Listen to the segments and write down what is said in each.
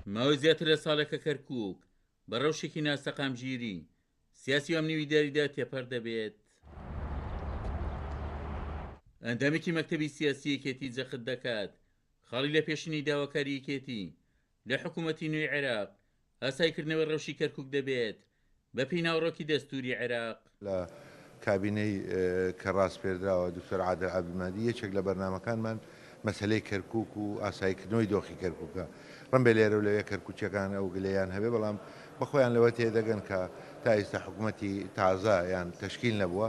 ماوەی زیاتر لە ساڵێکە کەرکووک بە ڕەوشێکی ناسەقامگیری سیاسی و ئەمنی و ئیداریدا تێپەڕ دەبێت. ئەندامێکی مەکتەبی سیاسی یەکێتی جەخت دەکات، خاڵی لەپێشینەی داواکاری یەکێتی لە حکوومەتی نوێی عێراق، ئاساییکردنەوەی ڕەوشی کەرکووک دەبێت بەپێی ناوەڕۆکی دەستووری عێراق. لە کابینەی کە ڕاسپێردراوە دکتۆر عادل عەبدولمەهدی یەکێک لە بەرنامەکانمان مەسەلەی کەرکوک و ئاساییکردنەوەی دۆخی کەرکوکە. ڕەنبێ لێرە و لەوێ کەرکوکیەکان ئەو گلەیان هەبێ بەڵام بە خۆیان لەوە تێدەگەن کە تا ئیستا حکومەتی تازە یان تەشکیل نەبووە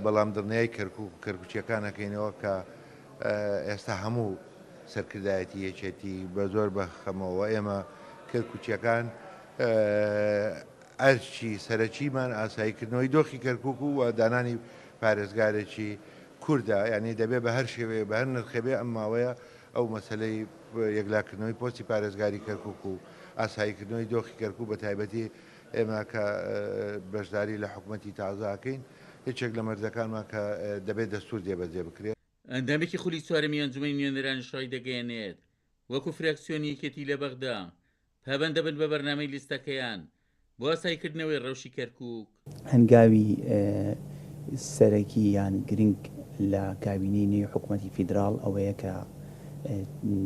بەڵام دڵنیای کەرکوک و کەرکوکیەکان ئەکەینەوە کە ئێستا هەموو سەرکردایەتی یەکێتی بە زۆر بە خەمەوە ئێمە کەرکوکیەکان ئەرکی سەرەکیمان ئاساییکردنەوەی دۆخی کەرکوک و دانانی پارێزگارێکی کوردە، یانی دەبێ بە هەر شێوەیەک بە هەر نرخێ بێ ئەم ماوەیە ئەو مەسەلەی یەکلاکردنەوەی پۆستی پارێزگاری کەرکوک و ئاساییکردنەوەی دۆخی کەرکوک بە تایبەتی ئێمە کە بەشداری لە حکومەتی تازە ئەکەین یەکێک لە مەرجەکانمان کە دەبێ دەستور جێبەجێ بکرێ. ئەندامێکی خولی چوارەمی ئەنجومەنی نوێنەرانیش ڕایدەگەیەنێت، وەکو فراکسیۆنی یەکێتی لە بەغدا پابەند دەبن بە بەرنامەی لیستەکەیان بۆ ئاساییکردنەوەی ڕەوشی کەرکووک. هەنگاوی سەرەکی یان گرنگ لە کابینەی نوێی حکومەتی فیدراڵ ئەوەیە کە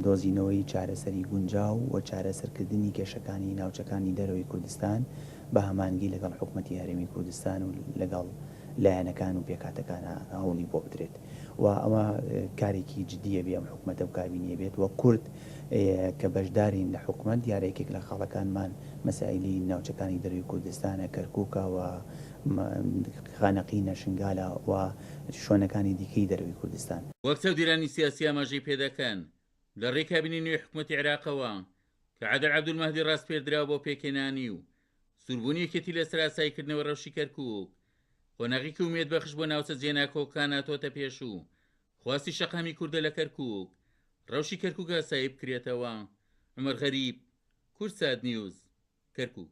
دۆزینەوەی چارەسەری گونجاو و چارەسەرکردنی کێشەکانی ناوچەکانی دەرەوەی کوردستان بە هەمانگی لەگەڵ حکومەتی هەرێمی کوردستان و لەگەڵ لایەنەکان و پێکهاتەکانا هەوڵی بۆ بدرێت و ئەمە کارێکی جدییە بێ ئەم حکومەتە و کابینەیە بێت و کورد کە بەشدارین لە حکومەت دیارە یەکێک لە خاڵەکانمان مەسائیلی ناوچەکانی دەرەوەی کوردستانە کەرکوکە و خانەقینە شنگالە و شوێنەکانی دیکەی دەرەوەی کوردستان. وەک چاودێرانی سیاسی ئاماژەی پێدەکەن، لە ڕێی کابینەی نوێی حکومەتی عێراقەوە کە عادل عەبدولمەهدی ڕاسپێردراوە بۆ پێکهێنانی و سووربوونی یەکێتی لەسەر ئاساییکردنەوەی ڕەوشی کەرکووک، قۆناغێکی ئومێدبەخش بۆ ناوچە جێناکۆکەکان هاتۆتە پێش و خواستی شەقامی کوردە لە کەرکووک ڕەوشی کەرکووک ئاسایی بکرێتەوە. عومەر غەریب، کوردسات نیوز، کەرکووک.